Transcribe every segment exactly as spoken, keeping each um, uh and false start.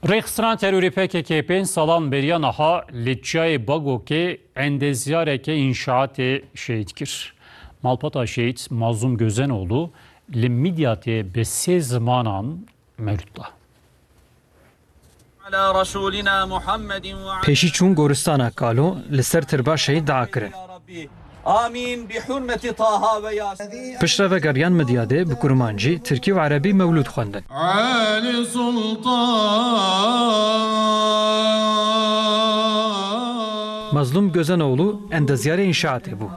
Rêxistina terorê P K K pênc salan beriya niha li çiyayê Bagokê endezyareke înşaatê şehîd kir. Malbata şehîd Mazlûm Gözenoğlu li Midyatê bi sê zimanan mewlûd da. Pêşî çûn goristana Kalo li ser tirba şehîd dua kirin. Amîn bi hurmeti Taha ve Yasin. Piştre vegeriyan Midyadê bi kurmancî, tirkî û erebî mewlûd xwendin. Elî Sultan. Mazlûm Gözenoğlu endezyarê înşaatê bû.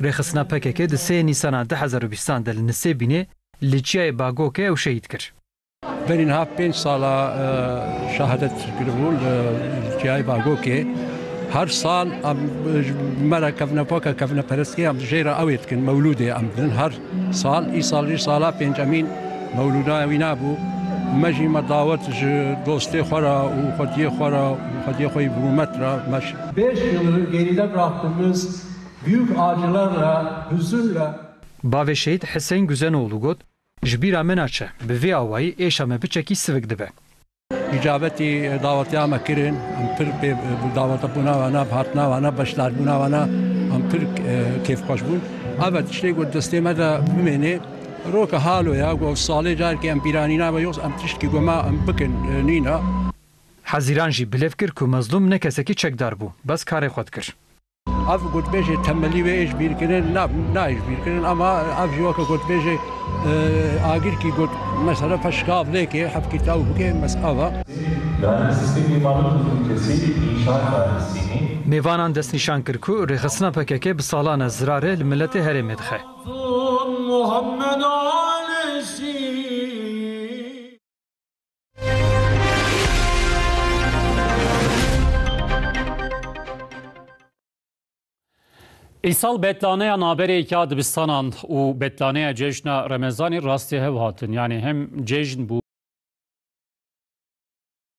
Rêxistina P K K di sê Nîsana du hezar û bîstan de li Nisêbînê li çiyayê Bagokê ew şehîd kir. Berî niha pênc sala, e, şehadet kiribû li, li çiyayê Bagokê. Her sal em, e, ji me re kevnepoka kevneperestiyê em jê re ew ê dikin, mewlûdê em didin. Her sal, îsal jî sala pêncemîn mewlûda wî nabû. Me jî me dawet ji dostê xwe re û xwediyê xwe re û xwediyê xwe yî bi rûmet re me ji Beş yılı geride bıraktığımız büyük acılarla, hüzünle Bavê şehîd Hüseyin Güzenoğlu got, Ji bîra me naçe, bi vê awayî êşa me piçekî sivik dibe. Îcabetî dawetiya me kirin, em pir pê bi dawetbûna wana, bi hatina wana, beşdarbûna wana em pir, e, kêfxweş bûn. Eve tiştê ku destê me de bimênê, roke halo ya, ku salê carekê em bîranîna ve yos, em tiştkî ku me em bikin, e, nîna. Hezîran jî bilêv kir ku Mezlûm ne kesekî çekdar bû, bes karê xwe dikir. Ev gotbêjê temelî wê êş bîrkirin, na, nayêş bîrkirin, ama ev jî weke gotbêjê, e, agirkî got, mesela, peşkav lêkê, hevkî taw bike, mes ava. Danem sistemî malût û tesîrî înşaat danesînî. Mêvanan destnîşan kir ku rêxistina P K K bi salan e zirarê li miletê herêmê dixe. Muhammed Alî. Îsal betlaneya navberê ya dibistanan û betlaneya cejna Remezanê rastî hev hatin. Yanî hem cejn bû